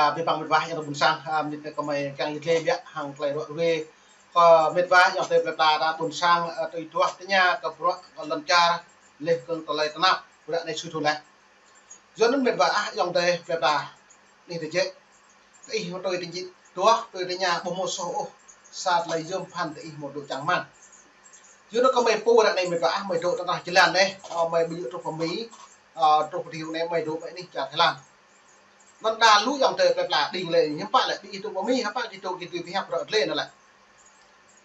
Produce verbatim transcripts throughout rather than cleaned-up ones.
Abih bang mĕt wa ayŏng adơi ƀuôn sang, a, mĭt nĕ kơmơi kiăng yit lĕ biă hăng tơlơi ruă ruê kơ mĕt wa ayŏng adơi plơi pla ta ƀuôn sang, a, tui duah tơña kơ bruă kơ lŏn čar, leh kơ tơlơi tơnap, bruă anai sui thun leh. Yua anŭn mĕt wa ah ayŏng adơi plơi pla, anih tơjĕ. Tơ ih mă tui tơjĕ, duah tui tơña ƀu hmâo soh ôh, sa tơlơi yôm phăn tơ ih hmâo dŏ čang mơ̆n. Yua anŭn kơmơi pô ră anai mĕt wa ah, mơi dŏ tơnah jơlan anai, a, mơi ƀu djơ̆ truh pơ Mi, a, truh pơ Diu anai, mơi dŏ pơ anih čar Thái Lan. Anŭn đa lu ayŏng adơi plơi pla đing lĕ, hiư̆m pă lĕ, ƀing ih dŏ pơ Mi, hiư̆m pă či dŏ kơ tui pơhiăp ră glĕ anŭn lĕ.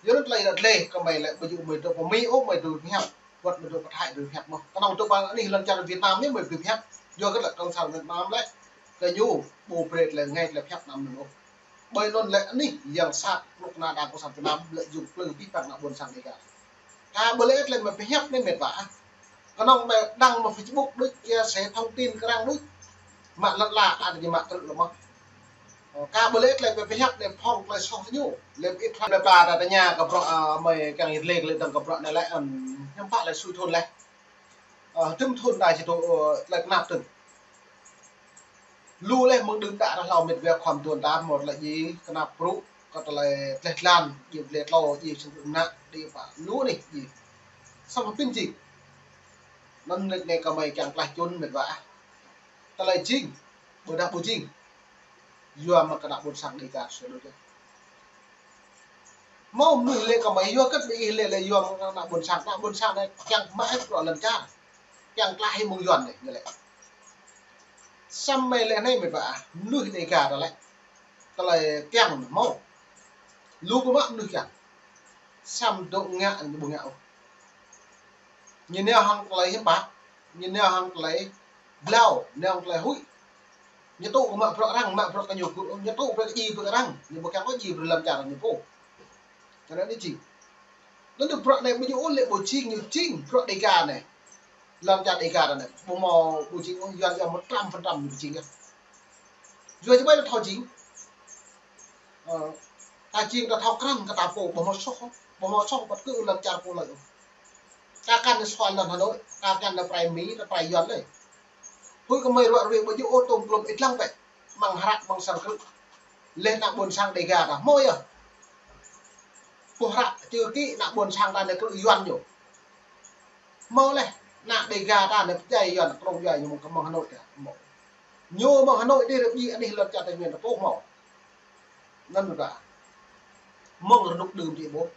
Yua anŭn tơlơi ră glĕ, kơmơi lĕ ƀu djơ̆ mơi dŏ pơ Mi ôh, mơi dŏ pơhiăp. Wơ̆t mơi dŏ pơ Thái dŏ pơhiăp mơ̆n. Kơnơ̆ng dŏ pơ anih lŏn čar Việt Nam anai mơi dŏ pơhiăp. Yua kơ lĕ Cộng sản Việt Nam lĕ, kơ ñu ƀu brơi tơlơi rơngai tơlơi pơhiăp anăm anŭn ôh. Ƀơi anŭn lĕ anih yang sat, kơnuk kơna đảng Cộng sản Việt Nam lợi dụng plư abih bang ană ƀuôn sang Dêga. Kơ ƀơi lĕ tơlơi mơi pơhiăp anai mĕt wa ah. Kơnơ̆ng mơi đăng mă Facebook đôč, chia sẻ thông tin kơ arăng đôč. Mă lăt la, a, ñu mă krư̆ lơ mơ̆n. Ơ, kơ ƀơi lĕ tơlơi mơi pơhiăp anai phŏng tơlơi soh ñu. Lĕ ih thâo plơi pla ta tơña kơ bruă, a, mơi kiăng yit lĕ kơ lĕ dơ̆ng kơ bruă anai lĕ, ưm, hiư̆m pă lĕ sui thun leh. Ơ, tơm thun đa či dŏ, ơ, tơlơi tơnap tơ̆ng. Lu leh mơ̆ng đưm đă ră hlâo mĕt wa khŏm tuan ta hmâo tơlơi djai kơnap brŭ, kơ tơlơi tleh tlan, djai tleh tlô, djai sung đưm nă, djai pă lu anih djai. Samơ̆ pĭn jing. Anŭn mĕt nĕ kơmơi kiăng klaih čun mĕt wa ah. Tơlơi jing, ƀôdah ƀu jing. Yua mă kơ ană ƀuôn sang Dêga sui đôč. Hmâo mơnuih lĕ kơmơi yua kơ ƀing ih lĕ lĕ yua mă kơ ană ƀuôn sang, ană ƀuôn sang anai kiăng mă ĕp bruă lŏn čar. Kiăng klaih hĭ mơ̆ng Yuan anai, ñu lĕ. Samơ̆ lĕ anai mĕt wa ah, mơnuih Dêga ta lĕ. Tơlơi kiăng hmâo. Lu kơ mă mơnuih kiăng. Samơ̆ dŏ ngă ñu ƀu ngă ôh. Ñu nao hăng tơlơi hiư̆m pă, ñu nao hăng tơlơi blâo, nao hăng tơlơi huĭ. Ñu tŭ kơ mă bruă arăng, mă bruă kơ ñu gŭ, ñu tŭ bruă kơ djai bruă arăng, ñu ƀu kiăng ôh djai bruă lŏn čar ñu pô. Tơlơi anai jing. Anŭn dŏ bruă anai ƀu djơ̆ ôh lĕ ƀu jing, ñu jing bruă Dêga anai. Lŏn čar Dêga anai ƀu hmâo ƀu jing ôh, Yuan yua một trăm phần trăm ñu ƀu jing yơh. Yua či ƀai ta thâo jing. Ơ, ta jing ta thâo krăn kơ ta pô, ƀu hmâo soh, ƀu hmâo soh ƀăt kơ lŏn čar pô lơi ôh. Ta kăn nao sua lŏn Hà Nội, ta kăn nao prai Mi, ta prai Yuan lơi. Huĭ kơmơi ruă ruê ƀu djơ̆ ôh tôm klôm ih lăng bĕ. Mơ̆ng hră, mơ̆ng sang krư̆. Leh ană ƀuôn sang Dêga ta, hmâo yơh. Pô hră, chữ ký ană ƀuôn sang ta anai krư̆ Yuan ñu. Hmâo leh, ană Dêga ta anai pơdjai Yuan, krông djai ñu mơ̆ng, mơ̆ng Hà Nội ta, hmâo. Ñu mơ̆ng Hà Nội dih rơbih anih lŏn čar Tây Nguyên ta pô hmâo. Anŭn mơ̆n ta. Mơ̆ng rơnŭk đưm dih ƀuh.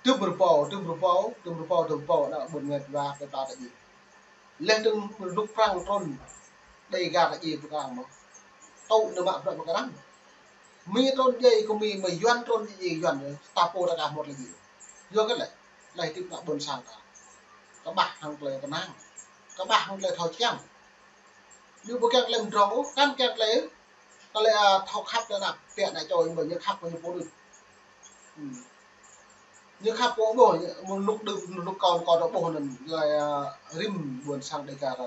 Tơm rơbâo, tơm rơbâo, tơm rơbâo, tơm rơbâo, ană ƀuôn ngai ta, ta, ta djai. Leh tơm rơnŭk Prăng trŭn, Dêga ta djai pơkang mơ̆n. Tŭ anai mă bruă pơkang. Mi trŭn djai kơ Mi, mơ̆ Yuan trŭn djai Yuan, ta pô ta aka hmâo tơlơi djai. Yua kơ lĕ, tơlơi hơdip ană ƀuôn sang ta. Kơƀah hăng tơlơi kơnang. Kơƀah hăng tơlơi thâo čang. Ñu ƀu kiăng tơlơi mdrŏng ôh, kăn kiăng tơlơi, tơlơi, a, thâo khăp tơlơi ană, pĕ ană čô ñu ƀu ñu khăp kơ ñu pô đôč. Ưm. Ñu khăp pô ƀuh, ñu, mơ̆ng rơnŭk đưm, rơnŭk kâo, kâo dŏ ƀuh anŭn, tơlơi, a, rĭm ƀuôn sang Dêga ta.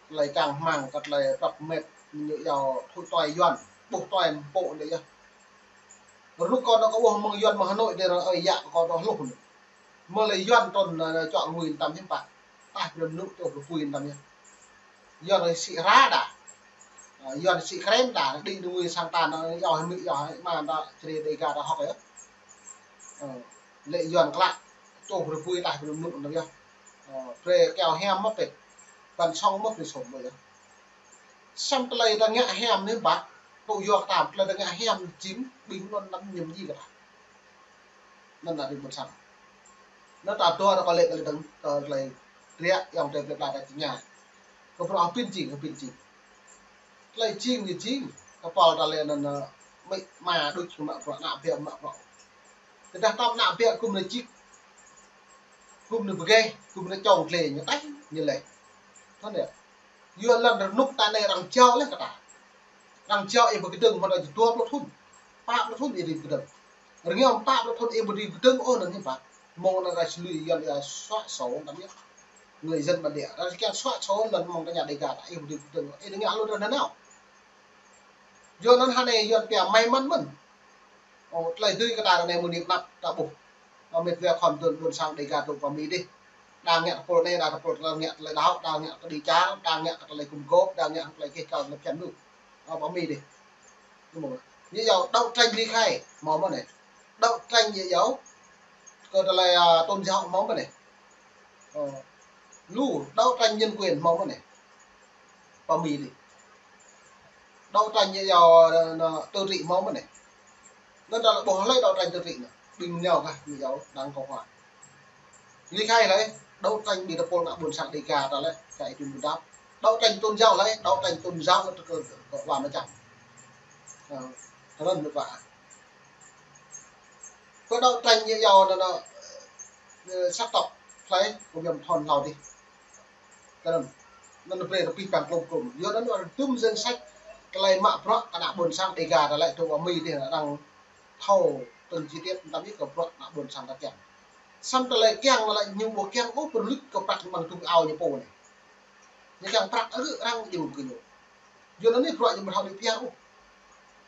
Tơlơi čang rơmang, kơ tơlơi prăp met, ñu yua tui tuai Yuan, ƀuh tuai pô anai yơh. Rơnŭk kâo dŏ kâo ƀuh mơ̆ng Yuan mơ̆ng Hà Nội dih ră ơi yă kâo dŏ hluh anŭn. Mơ̆ lĕ Yuan trŭn, ơ, čuă rơbui tăm hiư̆m pă. Taih brơi mơnŭ čuh rơbui tăm yơh. Yuan sĭ hra đa. Ơ, Yuan sĭ krem đa, đĭ rơbui sang ta anŭn, yua hơmĭ, yua hơmĭ mă ta čơrê Dêga ta hŏk yơh. Ơ, lĕ Yuan klă, čuh rơbui taih brơi mơnŭ tăm yơh. Ơ, brơi keo hiam mă pĕ. Ban song mă brơi sôm mă yơh. Samơ̆ tơlơi ta ngă hiam anai ƀă, tŭ yua kơ ta, tơlơi ta ngă hiam jing, ƀing anŭn anăm ñăm djai kơ ta. Anŭn ană ƀing ƀôn sang. Anŭn ta dua ta kơ lĕ kơ lĕ dơ̆ng, kơ tơlơi rơ̆k, ayŏng adơi plơi pla ta tơña. Kơ bruă hơbĭn jing, hơbĭn jing. Tơlơi jing ñu jing, kơpal ta lĕ anŭn, ơ, mĭ ma đôč kơ mă bruă, ană ƀiă mă bruă. Tơdah tơm ană ƀiă gum anai čik, gum anai pơgĕh, gum anai čong glai, ñu taih, ñu lĕ. Thâo anai. Yua lŏn rơnŭk ta anai arăng jao leh kơ ta. Arăng jao ih ƀu kơdơ̆ng mơ̆n ta dua pluh thŭn. Pă pluh thŭn ih ƀu kơdơ̆ng. Rơngiao pă pluh thŭn ih ƀu kơdơ̆ng ôh anŭn hiư̆m pă. Mơ̆ng anŭn arăng sĭ lui Yuan arăng xóa sổ tăm yơh. Người dân bản địa arăng kiăng xóa sổ lŏn mơ̆ng tơña Dêga ta ih ƀu kơdơ̆ng. Ih rơngiao lu ta nanao. Yua anŭn hơnai Yuan pia may mắn mơ̆n. Ơ, tơlơi dưi kơ ta ră anai mơ̆ng anai pơnăp ta ƀuh. Ơ, mĕt wa khŏm dŏ ƀuôn sang Dêga dŏ pơ Mi dih. Đa ngă tơpul anai, đa tơpul tơlơi ngă tơlơi đaŏ, đa ngă tơlơi čar, đa ngă tơlơi gum gôp, đa ngă tơlơi keh kal tơlơi phiăn lu. Ơ, pơ Mi dih. Ñu yua đấu tranh ly khai hmâo mơ̆n anai. Đấu tranh ñu yua kơ tơlơi, a, tôn giáo hmâo mơ̆n anai. Ơ, lu đấu tranh nhân quyền hmâo mơ̆n anai. Pơ Mi dih. Đấu tranh ñu yua, ơ, nơ, tự trị hmâo mơ̆n anai. Anŭn ta lĕ ƀuh hlơi đấu tranh tự trị anŭn. Ƀing ñu kah ñu yua Đảng Cộng hòa. Ly khai hlơi, đấu tranh ƀing tơpul ană ƀôn sang Đêga ta lĕ, kơ ih tui mơ̆ đăp. Đấu tranh tôn giáo hlơi, đấu tranh tôn giáo kơ, kơ, kơ wa mơčăm. Ơ, tơlơi mơ̆ wa. Kơ đấu tranh ñu yua nơ, nơ, ơ, sắc tộc hlơi, kơ yom thon hlâo dih. Tơlơi, anŭn brơi kơ pih pang klum klum. Yua anŭn anŭn tŭm danh sách, tơlơi mă bruă kơ ană ƀôn sang Đêga ta lĕ, tui wa Mi dih anŭn đang thâo từng chi tiết, tơdah ƀing kơ bruă ană ƀôn sang ta kiăng. Samơ̆ tơlơi kiăng anŭn lĕ ñu ƀu kiăng ôh pơrơlŭt kơ prăk mơ̆ng tŭng ao ñu pô anai. Ñu kiăng prăk ư arăng jing kơ ñu. Yua anŭn anai bruă ñu ƀu thâo đĭ pơhiăp ôh.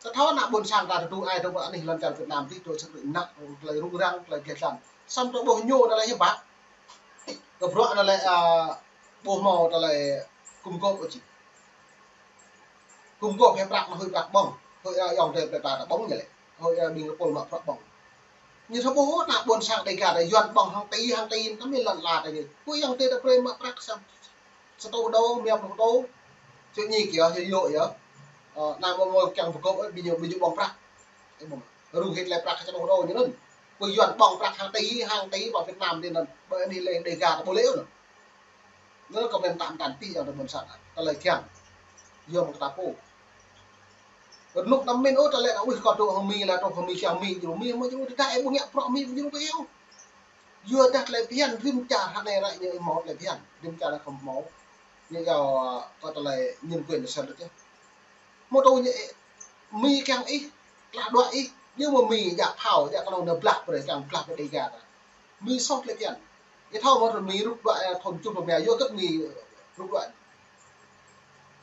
Kơ thâo ană ƀôn sang ta tơdu ai tơdu anai lŏn čar Việt Nam dih tui sơ̆ tui ană tơlơi rŭng răng, tơlơi gleh glan. Samơ̆ tơƀuh ñu anŭn lĕ hiư̆m pă. Kơ bruă anŭn lĕ, a, ƀuh hmâo tơlơi gum gôp ôh či. Gum gôp hĭ prăk anŭn huĭ prăk ƀơ̆ng. Huĭ, a, ayŏng adơi plei pla ta ƀơ̆ng ñu lĕ. Huĭ, a, ƀing tơpul mă bruă ƀơ̆ng. Ñu thâo ƀuh ană ƀôn sang Đêga ta Yuan ƀơ̆ng hăng ti, hăng ti, tơmĭn lŏn ala ta ñu. Huĭ ayŏng adơi ta brơi mă prăk sa, sa rơtuh đô, rơma pluh đô. Čơ ñu kiăng, čơ yua yơh. Ơ, anai ƀu hmâo kiăng pơgôp, ơ, ƀing ñu, ƀing ñu ƀơ̆ng prăk. Ơ, ƀơ̆ng. Rŭng hĭ tơlơi prăk sa rơtuh đô ñu anŭn. Ƀu Yuan ƀơ̆ng prăk hăng ti, hăng ti, pơ Việt Nam dih anŭn. Ƀơi anih lĕ Đêga ta ƀu lĕ anŭn. Anŭn kơ mơ̆n tăm tăn pih ayŏng adơi ƀôn sang. Tơlơi kiăng. Yua mơ̆ng ta pô. Rơnŭk tơmĭn ôh tơlơi anŭn, ui, kơ tŭ hăng Mi lĕ, tŭ hăng Mi kiăng Mi, jru Mi, mơ̆ jru tơdah ih ƀu ngă bruă Mi, jru kơ ih. Yua dah tơlơi phiăn rĭm čar hơnai ră anai hmâo tơlơi phiăn, rĭm čar anai khŏm hmâo. Ñu yua kơ tơlơi nhân quyền sel đôč yơh. Hmâo tŭ ñu, Mi kiăng ih, tla đuaĭ ih, ñu mơ̆ Mi djă phao, djă kơnơ̆ng nao blah brơi, kiăng blah brơi Đêga ta. Mi soh tơlơi phiăn. Ih thâo mơ̆ Mi rŭt đuaĭ, ơ, thun čuh pơmia, yua hơget Mi rŭt đuaĭ.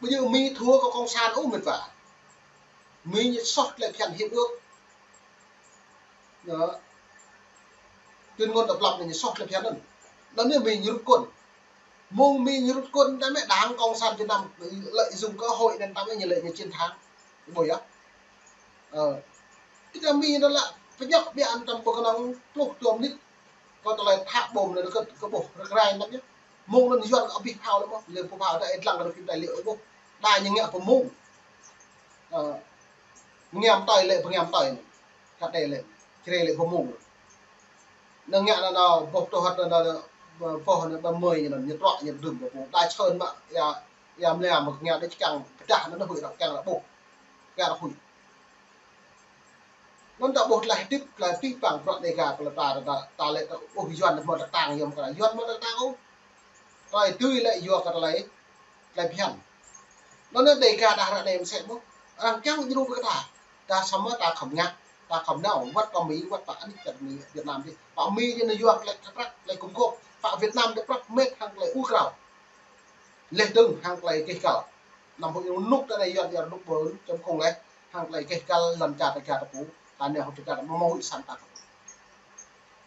Ƀu djơ̆ Mi thua kơ cộng sản ôh mĕt wa. Mi ñu soh tơlơi phiăn hiệp ước. Yơh. Tuyên ngôn độc lập anai ñu soh tơlơi phiăn anŭn. Anŭn anai Mi ñu rŭt kŭn. Mơ̆ng Mi ñu rŭt kŭn, tơdah mơ̆ Đảng Cộng sản Việt Nam lợi dụng cơ hội anŭn tơdah mơ̆ ñu lĕ ñu chiến thắng. Ƀu yơh. Ơ. Tơdah Mi anŭn lĕ pơñŏk biă anŭn tơm ƀơi kơnơ̆ng pluh dua mơnit. Kơ tơlơi thă bom anŭn kơ, kơ ƀuh rơkrai anŭn yơh. Mơ̆ng anŭn Yuan kơ abih phao lĕ mơ̆. Lĕ pơphao ta ih lăng kơ phim tài liệu ih ƀuh. Đa ñu ngă pơmơ̆ng. Ơ. Pơngiam tơi lĕ, pơngiam tơi. Kơ tơi lĕ. Čơrê lĕ pơmơ̆ng. Anŭn ngă anŭn, anŭn, boh tơhăt anŭn, anŭn, boh anŭn, ba mươi anŭn, ñu trŏ, ñu dŭm, boh, boh. Đa čơn mă, ia, ia mlia mă ngă đa čkăng, pơdah anŭn, anŭn huĭ ră kiăng ră ƀuh. Kiăng ră huĭ. Anŭn ta ƀuh tơlơi hơdip, tơlơi pih pang bruă Đêga, tơlơi ta, ta, ta lĕ ta, ôh, Yuan mơ̆ ta tang, Yuan mơ̆ ta tang, Yuan mơ̆ ta tang, ôh. Tơlơi tui lĕ yua kơ tơlơi, tơlơi phiăn. Anŭn anai Đêga ta ră anai mơsĕ mơ̆. Arăng kiăng jru brơi kơ ta. Ta samơ̆ ta khŏm ngă, ta khŏm nao, wơ̆t pơ Mi, wơ̆t pơ anih čar Mi Việt Nam dih. Pơ Mi dih anai yua tơlơi prăk, tơlơi gum gôp. Pơ Việt Nam dih prăk mĕt hăng tơlơi ur krao. Leh dơ̆ng hăng tơlơi keh kăl. Anăm huĭ rơnŭk ta anai Yuan, Yuan rơnŭk ƀơi chấm không leh. Hăng tơlơi keh kăl lŏn čar ta kiăng ta pô. Ta anai hŏng ta kiăng ta mơ̆ mơ̆ huĭ săn ta.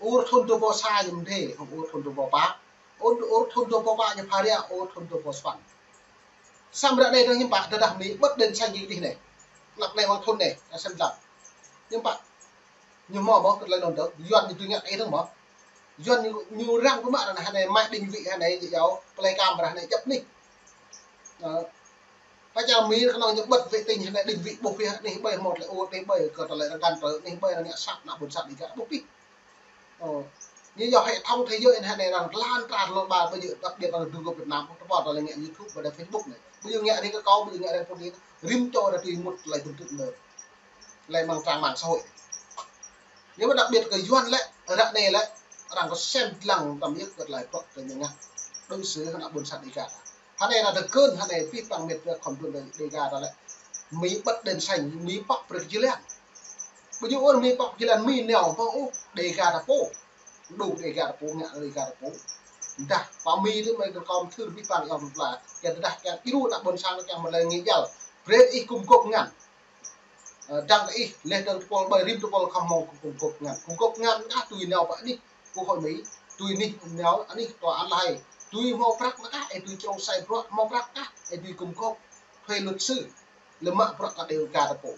Ur thun dua rơbâo sa ñu mơdê, hŏng ur thun dua rơbâo pă. Ur, ur thun dua rơbâo pă ñu pha ria, ur thun dua rơbâo sa păn. Samơ̆ ră anai dơ̆ng hiư̆m pă, tơdah Mi bật đèn xanh ñu dih anai. Lăp anai mơ̆ng thun anai, ta sem lăp. Hiư̆m pă. Ñu hmâo mơ̆, kơ tơlơi anŭn dơ̆ng, Yuan ñu tui ngă ih dơ̆ng mơ̆. Yuan ñu, ñu răng pơmă ră anai, hơnai mă định vị hơnai, ñu yua, plei kam ră anai djăp anih. Ơ. Pơ čar Mi kơnơ̆ng ñu bật vệ tinh hơnai định vị ƀuh pioh anih ƀơi hmâo tơlơi ur, anih ƀơi kơ tơlơi rơngan tơ, anih ƀơi anai ngă sat ană ƀôn sang Đêga ƀuh pioh. Ơ. Ñu yua hệ thống thế giới hơnai arăng lan tràn lŏn ba ƀơi yơh, đặc biệt arăng dŭng kơ Việt Nam, tơpă tơlơi ngă YouTube, ƀơi Facebook anai. Ƀơi yơh ngă ri kơ kâo, ƀơi yơh ngă ri pơđĭ, rĭm čô arăng tui mŭt tơlơi tŭm tŭm lơ. Lĕ mơ̆ng trang mạng xã hội. Ñu mơ̆ đặc biệt kơ Yuan lĕ, ră anai lĕ, arăng kơ sem lăng tơm yơh kơ tơlơi prŏk tơlơi ñu ngă. Đối xử hăng ană ƀôn sang Đêga. Hơnai ană tơkơn, hơnai pih pang mĕt wa khŏm đun Đêga ta lĕ. Mi bật đèn xanh, Mi pŏk brơi kơ jơlan. Ƀu djơ̆ ôh Mi pŏk jơlan, Mi nao pơ ôh Đêga ta pô. Đu Đêga ta pô, ngă Đêga ta pô. Dah, pơ Mi dih mơ̆ kơ kâo mơthưr pih pang ayŏng pla. Kiăng tơdah kiăng iru ană ƀôn sang kiăng mơ̆ lĕ ngă jal. Brơi ih gum gôp ngăn. Ơ, dăng kơ ih, leh dơ̆ng tơpul ƀơi rĭm tơpul khŏm hmâo gum gôp ngăn. Gum gôp ngăn kah tui nao pơ anih, Quốc hội Mi, tui anih nao, anih tòa án là hay. Tui hmâo prăk mơ̆ kah, ơ tui črông sai bruă hmâo prăk kah, ơ tui gum gôp, thuê luật sư, lĕ mă bruă kơ Đêga ta pô.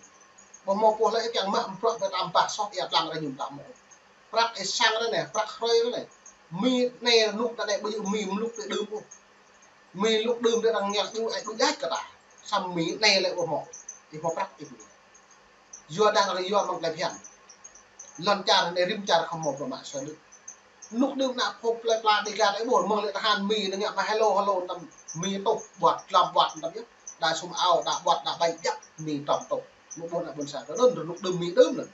Ƀu hmâo pô hlơi kiăng mă bruă ƀơi tam pah soh ia tlang ră ñu tam mơ̆. Prăk ih sang ră anai, prăk hrơi ră anai. Mi anai rơnuk ta anai ƀu djơ̆ mi mluk tơ đưm ôh. Mi mluk đưm tơ đang ngă đu ai đu djai kơ ta. Samơ̆ mi anai lĕ ƀu hmâo. Ih hmâo prăk ih ƀu. Yua dah arăng yua mơ̆ng tơlơi phiăn. Lŏn čar anai rĭm čar khŏm hmâo bruă mă soi lưh. Rơnuk đưm ană phŏ plơi pla Dega ta ƀuh mơ̆ng lĕ tơhan mi anŭn ngă mă hello hello tam mi tuh ƀuăt, lăm ƀuăt tam yơh. Đa sum ao, đa ƀuăt, đa ƀai jăk mi tam tuh. Mơ̆ ƀuh ană ƀôn sang. Tơ anŭn rơnuk đưm mi đưm anŭn.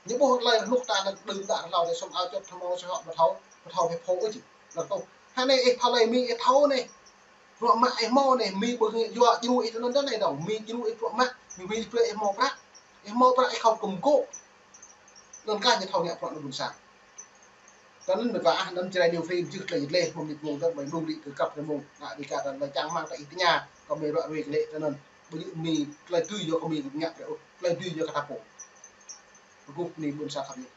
Ñu ƀuh tơlơi rơnuk ta anŭn đưm đă hlâo tơ sum ao čŏt thâo mơ̆ sơhŏ ƀu thâo, ƀu thâo hĕ phŏ ôh či. Lăng tuh. Hơnai ih pha lơi mi ih thâo anai. Bruă mă ih hmâo anai, mi ƀu ngă yua djru ih tơ anŭn tơ anai dong, mi djru ih bruă mă, mi, mi plơi ih hmâo prăk. Ih hmâo prăk ih khŏm kơm kô̆. Anŭn kah ñu thâo ngă bruă ană ƀôn sang. Tơ anŭn mơ̆ ƀă ah, anŭn Jrai New Frame jưh tơlơi djơ̆ leh, mơ̆ng mơnit mông tơ, mơ̆ng đung đĭ kơ kăp tơ mông, ană Dega ta lơi čang rơmang ta ih tơña, kơ mi bruă ruai kơ lĕ tơ anŭn. Ƀu djơ̆ mi tơlơi tui yua kơ mi ngă prăk ôh, tơlơi tui yua kơ ta pô. Rơgoh anai ƀôn sang khăp yơh.